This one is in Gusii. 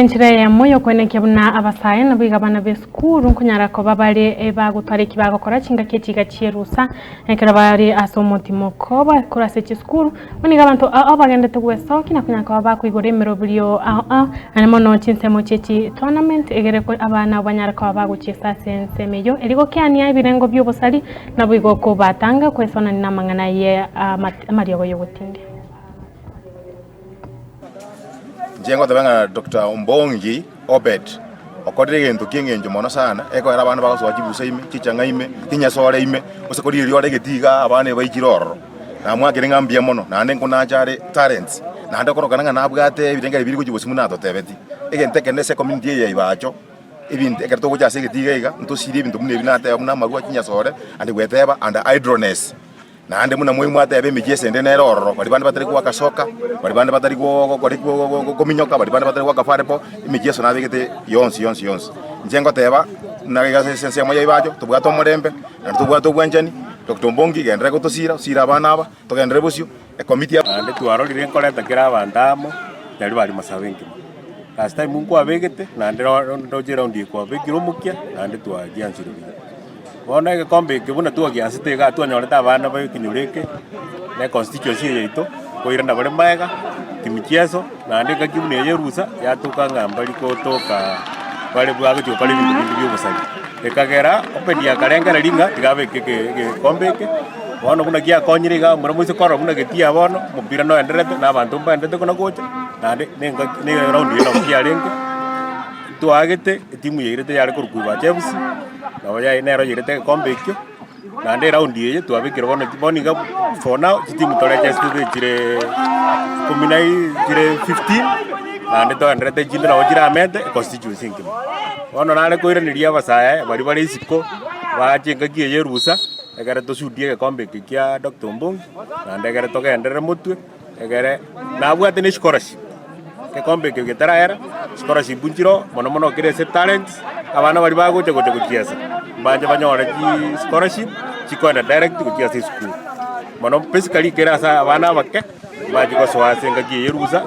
Enchera eyemo y'okoenekia buna abasae naboigo abana b'esukuru nkonyara koba bare bagotwara eki bagokora chingaki echiga chi'erusa ekero bare ase omotimoko korwa ase chisukuru. Bono nigo abanto ao bagenderete gwesokia na konyara koba bakoigora emeroberio ao ao naende mono chinsemo chie chitournament egere abana abwo banyare koba bagochiesa ase ensemo eyio erio gokeania ebirengo bi'obosari naboigo kobatanga kwesonania namang'ana ye amariogo y'ogotindia. Inche ngoteba ng'a Doctor Ombongi Obed okorire egento ki'engencho mono sana, ekogera abana bagosoa chibusa ime, chichang'a ime, chinyasore ime, gose koria erio ore egetii igaa abana ebaikire ororo. Namwakire ng'a mbuya mono, naende nkonacha are talents, naende okorokana ng'a nabwate ebirengererio biri gochia bosio buna atotebeti. Egento ekenene ase ecommunity eye ya Ibacho, ebinto ekero togocha ase egetii iga iga, ntosirie ebinto buna ebi nateba buna amarwa, chinyasore, and gweteba and idleness. Naende buna moi mwateba emechie ase ende nere ororo, baria bande batari goaka soka, baria bande batari kominyoka, baria bande batari goaka volleyball, emechie ase nabegete yonsi yonsi yonsi. Inche ngoteba, buna iga ase ensemo ya Ibacho, tobwate omorembe, naende tobwate obwanchani, Doctor Ombongi genderera gotosira, osire abana aba, togenderere bosio, ecommittee ya. Naende twarorire nkoreta kera abanto amo, riria baria masaba enkima. Last time nkwabegete, naende ndoche eround eye kwabekire omokia, naende twagianchire buya. Bono egekombe eke buna twagiansete igaa twanyorete abana ba ekenyoro eke, na econstituency eye yaito, koirana bare magega, kimicheso, naende engaki buna eye erusa, yatoka ng'a mbari gotoka bare bagochia gokora ebinto binde bia obosari. Ekagera Obedi akarengereria ng'a tiga abeke eke egekombe eke, bono buna giakonyire igaa omoremo ase korora buna getia bono, omopira noendererete na abanto mbaendererete kona gocha, naende na engaki na eround eye nabo kiarenge. Ntwaagete etimu yairete yare korokwa Ibacha FC, nabo yaye nero yairete egekombe ekio, naende eraundi eye twabekire bono bono iga for now chitimu toregesitete chire ikomi na chire 15, naende toenderete chinde nabo chiramete econstituency engima. Bono nare koiraneria abasae baria bare isiko, bache engaki eye erusa, ekere tosudie egekombe eke kia Doctor Ombongi, naende ekere togenderere motwe. Egere nabwate ne scholarship, egekombe ekio getaraera, scholarship nchiroo, mono mono kere ase talents, abana baria bagocha gocha gochiesa, mbanche banyore chi scholarship, chikoenda direct gochia ase esukuru. Mono basically kere ase abana abake, mbache gosoa ase engaki eye erusa.